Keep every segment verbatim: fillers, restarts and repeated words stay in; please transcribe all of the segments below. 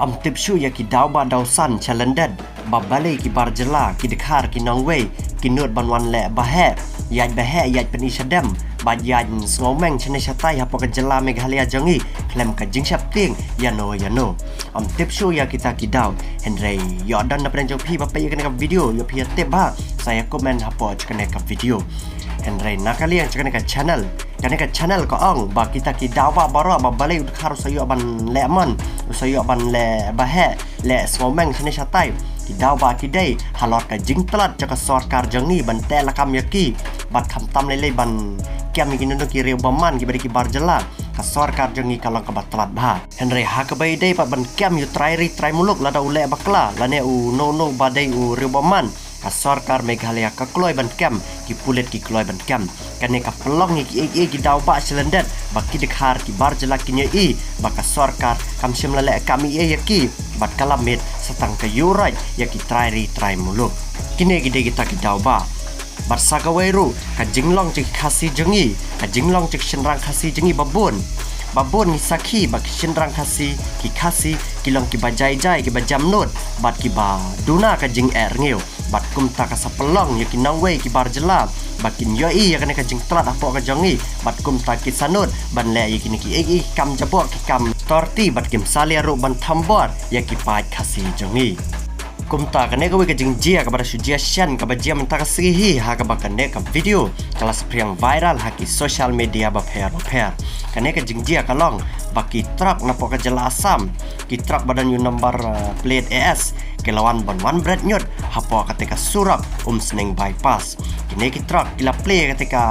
Ym tip shuh ïa ki daw ba daw san sha lyndet ba balei ki bar jylla, ki dkhar, ki nongwei ki nud ban wan leh baheh, ïaid baheh, ïaid pyni shadem, bad ïaid sngewmeng shane shatai hapoh ka jylla Meghalaya jong ngi khlem ka jingsheptieng ïano ïano. Ym tip shuh ïa kita ki daw. Hynrei ïoh don na pdeng jong phi ba peit ïa kane ka video, ïoh phi ïa tip ba, sa ïa comment hapoh jong kane ka video. Hynrei na ka liang jong kane ka channel, kane ka channel ka ong ba kita ki daw ba baroh ba balei u dkhar u sa ïoh ban leh mon, u sa ïoh ban leh baheh, leh sngewmeng shane shatai. Ki daw ba ki dei halor ka jingtlot jong ka sorkar jong ngi ban teh lakam ïa ki, bad khamtam lei lei ban kem ïa ki nongduk ki riew bymman kiba dei ki bar jylla. Ka sorkar jong ngi ka long kaba tlot bha. Hynrei ha kaba ïadei pat ban kem ïa u trai ri trai muluk lada u leh bakla lane uno uno ba dei u riew bymman, ka sorkar Meghalaya ka kloi ban kem, ki pulit ki kloi ban kem. Kane ka pynlong ïa kiei kiei ki daw ba sha lyndet ba ki dkhar ki bar jylla kin ïohi ba ka sorkar kam shym la leh kam ïa ïa ki, bad ka la miet sa tang ka ïuh roit ïa ki trai ri trai muluk. Kine ki dei kita ki daw ba. Bad sa kawei ruh, ka jinglong jong ki Khasi jong ngi, ka jinglong jong ki shynrang Khasi jong ngi ba bun, ba bun ngi sakhi ba ki shynrang Khasi, ki Khasi ki long kiba jai jai, kiba jemnud, bad kiba duna ka jingeh rngiew. Bad kumta ka sa pynlong ïa ki nongwei ki bar jylla ba kin ïohi ïa kane ka jingtlot hapoh ka jong ngi, bad kumta ki sahnud ban leh ïa kine kiei kiei ki kam jaboh, ki kam torti, bad kim salia ruh ban thombor ïa ki paid Khasi jong ngi. Kumta kane kawei ka jingjia kaba da shu jia shen, kaba jia mynta ka sngi hi, ha kaba kane ka video ka la saphriang viral ha ki social media bapher bapher. Kane ka jingjia ka long ba ki truck napoh ka jylla Assam, ki truck ba don ïa u number, uh, plate A S, ki la wan ban wan bret ñiut hapoh kata ka surok Umsning bypass. Kine ki truck ki la plie kata ka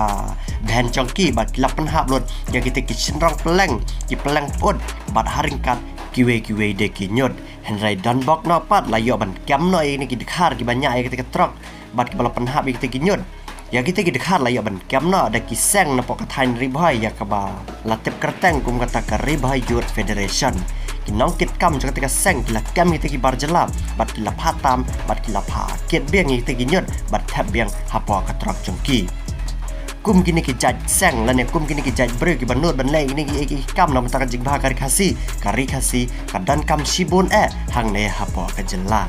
bheng jong ki bad ki la pynhap lut ïa kita ki shynrong pylleng, ki pylleng pyut, bad ha ryngkat kiwei kiwei de ki ñiut. Hynrei don bok noh pat, la ïoh ban kem noh ïa kine ki dkhar kiba ñiah ïa kita ki truck bad kiba la pynhap ïa kita ki ñiut. Ïa kita ki dkhar la ïoh ban kem noh da ki seng napoh ka thaiñ Ri Bhoi ïa kaba la tip kyrteng kum kata ka Ri Bhoi Youth Federation. Ki nongkitkam jong kata ka seng ki la kem ïa kita ki bar jylla bad ki la phah tam bad ki la phah kit biang ïa kita ki ñiut bad thep biang hapoh ka truck jong ki. Kum kine ki jait seng lane kum kine ki jait briew kiba nud ban leh kine ki, ki kam na bynta ka jingbha ka ri Khasi, ka ri Khasi ka donkam shibun eh hangne hapoh ka jylla.